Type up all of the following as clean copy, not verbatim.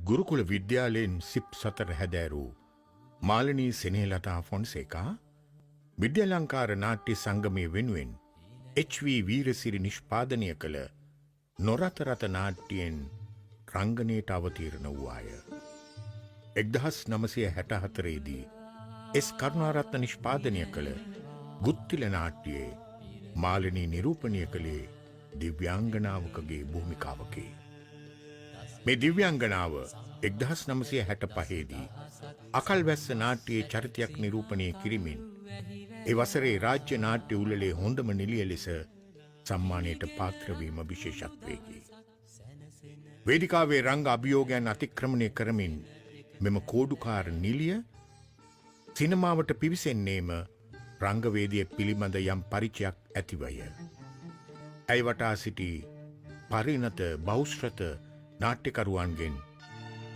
ගුරුකුල විද්‍යාලයෙන් සිප් සතර හැදෑරූ මාලිනී සෙනෙහලතා ෆොන්සේකා විද්‍යාලංකාර නාට්‍ය සංගමය වෙනුවෙන් එච්.වී. වීරසිරි නිෂ්පාදනය කළ නොරත රත නාට්‍යයෙන් රංගනයට අවතීර්ණ වූවාය. 1964 දී එස් කරුණාරත්න නිෂ්පාදනය කළ ගුත්තිල නාට්‍යයේ මාලිනී නිරූපණය කළේ දිව්‍යාංගනාවකගේ භූමිකාවකි. මේ දිව්‍යාංගනාව 1965 දී අකල්වැස්ස නාට්‍යයේ චරිතයක් නිරූපණය කිරීමෙන් ඒ වසරේ රාජ්‍ය නාට්‍ය උළෙලේ හොඳම නිළිය ලෙස සම්මානයට පාත්‍ර වීම විශේෂත්වයකි. වේදිකාවේ රංග අභියෝගයන් අතික්‍රමණය කරමින් මෙම කෝඩුකාර නිළිය සිනමාවට පිවිසෙන්නේම රංගවේදිය පිළිබඳ යම් පරිචයක් ඇතිවය. ඇය වටා සිටි පරිණත බහුශ්‍රත නාට්‍යකරුවන්ගෙන්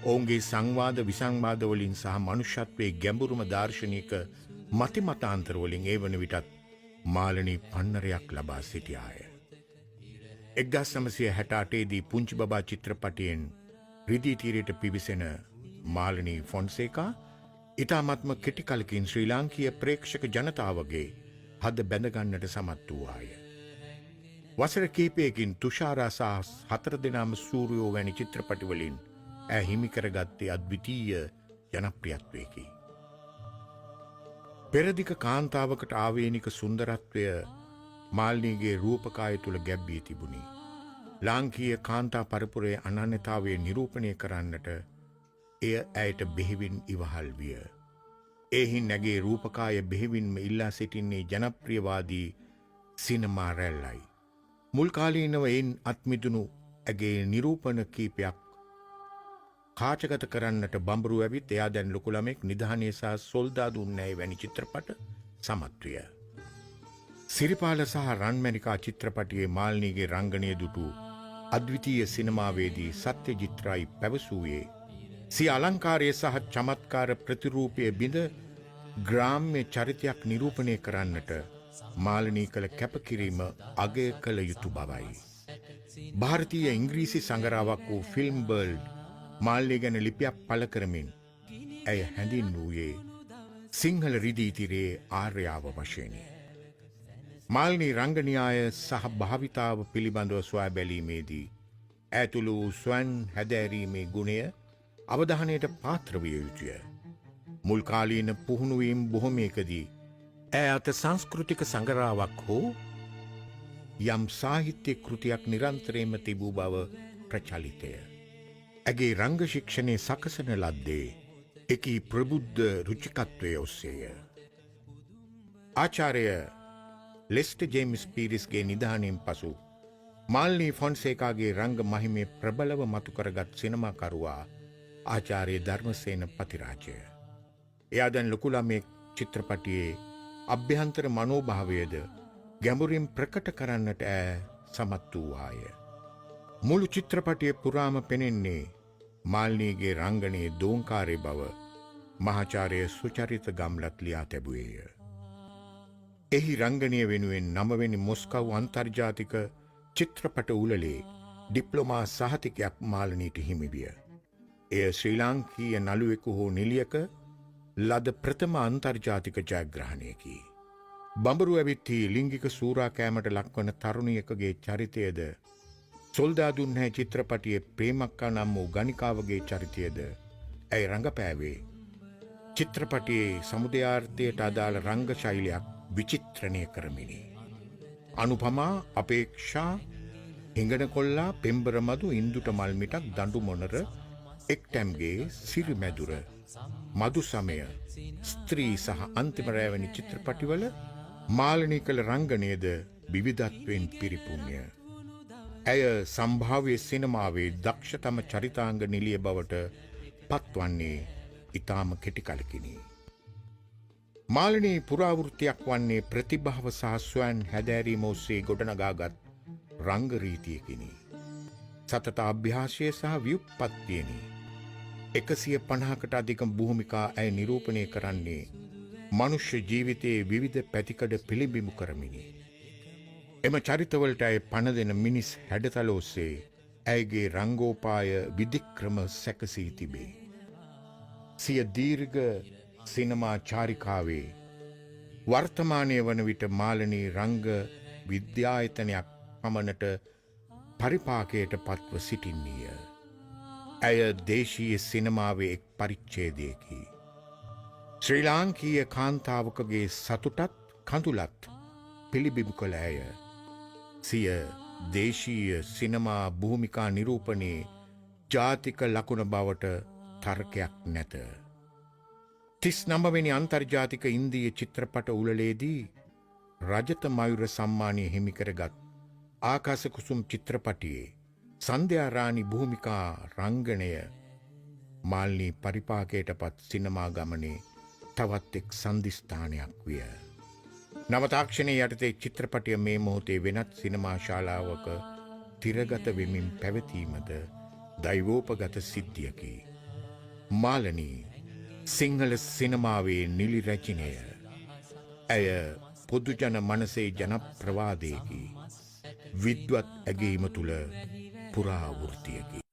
ඔවුන්ගේ සංවාද විසංවාද වලින් සහ මනුෂ්‍යත්වයේ ගැඹුරුම දාර්ශනික මතිමතාන්තර වලින් ඒ වන විටත් මාලනී පන්නරයක් ලබා සිටියාය. 1968 දී පුංචි බබා චිත්‍රපටයෙන් රිදී තීරයට පිවිසෙන මාලනී ෆොන්සේකා ඉතාමත්ම කෙටි කලකින් ශ්‍රී ලාංකීය ප්‍රේක්ෂක ජනතාවගේ හද බැඳගන්නට සමත් වූවාය. වසර කිහිපයකින් තුෂාරා සහ හතර දෙනාම සූර්යෝ වැනි චිත්‍රපටිවලින් ඈ හිමි කරගත්තේ අද්විතීය ජනප්‍රියත්වයකි. පෙරදික කාන්තාවකට ආවේනික සුන්දරත්වය මාලිනීගේ රූපකාය තුළ ගැබ්වී තිබුණි. ලාංකීය කාන්තා පරපුරේ අනන්‍යතාවය නිරූපණය කරන්නට එය ඇයට බෙහෙවින් ඉවහල් විය. එහි නැගේ රූපකාය බෙහෙවින්ම ඉල්ලා සිටින්නේ ජනප්‍රියවාදී සිනමා රැල්ලයි. මුල් කාලීනව එයින් අත්මිදුණු ඇගේ නිරූපණ කීපයක් කාචගත කරන්නට බඹරු ඇවිත්, එයා දැන් ලොකු ළමෙක්, නිධානය සහ සොල්දාදු උන්නැහේ වැනි චිත්‍රපට සමත් විය. සිරිපාල සහ රන්මැණිකා චිත්‍රපටයේ මාලිනීගේ රංගනය දුටු අද්විතීය සිනමාවේදී සත්‍යජිත් රායි පැවසූයේ සිය අලංකාරය සහ චමත්කාර ප්‍රතිරූපය බිඳ ග්‍රාම්‍ය චරිතයක් නිරූපණය කරන්නට මාලිනී කළ කැපකිරීම අගය කළ යුතු බවයි. භාරතීය ඉංග්‍රීසි සඟරාවක් වූ ෆිල්ම් වර්ල්ඩ් මාලිනී ගැන ලිපියක් පළ කරමින් ඇය හැඳින්වූයේ සිංහල රිදී තිරයේ ආර්යාව වශයෙනි. මාලිනී රංගන්‍යාය සහ භාවිතාව පිළිබඳව සොයා බැලීමේදී ඈ තුළ වූ ස්වයං හැදෑරීමේ ගුණය අවධානයට පාත්‍ර විය යුතුය. මුල් කාලීන පුහුණුවීම් බොහොමයකදී ඈ අත සංස්කෘතික සඟරාවක් හෝ යම් සාහිත්‍ය කෘතියක් නිරන්තරයෙන්ම තිබූ බව ප්‍රචලිතය. ඇගේ රංග ශික්ෂණය සකසන ලද්දේ එකී ප්‍රබුද්ධ රුචිකත්වය ඔස්සේය. ආචාර්ය ලෙස්ටර් ජේම්ස් පීරිස්ගේ නිධානයෙන් පසු මාලිනී ෆොන්සේකාගේ රංග මහිමය ප්‍රබලව මතු කරගත් සිනමාකරුවා ආචාර්ය ධර්මසේන පතිරාජය. එයා දැන් ලොකු ළමයෙක් චිත්‍රපටියේ අභ්‍යන්තර මනෝභාවයද ගැඹුරින් ප්‍රකට කරන්නට ඈ සමත් වූවාය. මුළු චිත්‍රපටිය පුරාම පෙනෙන්නේ මාලිනීගේ රංගනයේ දෝංකාරය බව මහාචාර්ය සුචරිත ගම්ලත් ලියා තැබුවේය. එහි රංගනය වෙනුවෙන් නවවෙනි මොස්කව් අන්තර්ජාතික චිත්‍රපට උළෙලේ ඩිප්ලොමා සහතිකයක් මාලිනීට හිමි විය. එය ශ්‍රී ලාංකීය නළුවෙකු හෝ නිළියක ලද ප්‍රථම අන්තර්ජාතික ජයග්‍රහණයකි. බඹරු ඇවිත්හි ලිංගික සූරාකෑමට ලක්වන තරුණියකගේ චරිතයද, සොල්දාදුන් හැ චිත්‍රපටියේ ප්‍රේමක්කා නම් වූ ගණිකාවගේ චරිතයද ඇය රඟපෑවේ චිත්‍රපටියේ සමුදයාර්ථයට අදාළ රංග ශෛලියක් විචිත්‍රණය කරමිනි. අනුපමා, අපේක්ෂා, හිඟන කොල්ලා, පෙම්බර මధు, ඉන්දුට මල් මිටක්, දඬු මොනර, එක්ටැම්ගේ, සිරිමැදුර, මధు සමය, ස්ත්‍රී සහ අන්තිම රෑ වැනි චිත්‍රපටිවල මාලිනී කළ රංගනයද විවිධත්වයෙන් පිරිපුන්ය. ඇය සම්භාව්‍ය සිනමාවේ දක්ෂතම චරිතාංග නිළිය බවට පත්වන්නේ ඉතාම කෙටි කලකිනි. මාලිනී පුරාවෘත්තයක් වන්නේ ප්‍රතිභාව සහ ස්වයං හැදෑරීම ඔස්සේ ගොඩනගාගත් රංග රීතියකිනි. සතත අභ්‍යාසය සහ ව්‍යුත්පත්තියනි. 150කට අධික භූමිකා ඇය නිරූපණය කරන්නේ මනුෂ්‍ය ජීවිතයේ විවිධ පැතිකඩ පිළිබිඹු කරමිනි. එම චරිතවලට ඇය පණ දෙන මිනිස් හැඩතල ඔස්සේ ඇයගේ රංගෝපාය විධික්‍රම සැකසී තිබේ. සිය දීර්ඝ සිනමා චාරිකාවේ වර්තමානය වන විට මාලනී රංග විද්‍යායතනයක් පමණට පරිපාකයට පත්ව සිටින්නීය. ඇය දේශීය සිනමාවේ එක් පරිච්ඡේදයකි. ශ්‍රී ලාංකීය කාන්තාවකගේ සතුටත් කඳුලත් පිළිබිඹු කළ ඇය සිය දේශීය සිනමා භූමිකා නිරූපණයේ ජාතික ලකුණ බවට තර්කයක් නැත. 39 වෙනි අන්තර්ජාතික ඉන්දීය චිත්‍රපට උළෙලේදී රජත මයුර සම්මානය හිමි කරගත් ආකාශ කුසුම් චිත්‍රපටයේ සන්ධ්‍යා රාණි භූමිකා රංගනය මාල්නී පරිපාකයට පත් සිනමා ගමනේ තවත් එක් සන්ධිස්ථානයක් විය. නව තාක්ෂණයේ යටතේ චිත්‍රපටය මේ මොහොතේ වෙනත් සිනමා ශාලාවක තිරගත වෙමින් පැවතීමද දෛවෝපගත සිද්ධියකි. මාලනී සිංහල සිනමාවේ නිලි රැජිනය. ඇය පොදුජන මනසේ ජනප්‍රවාදයකි. විද්වත් ඇගීම තුළ පුරාවෘත්තියකි.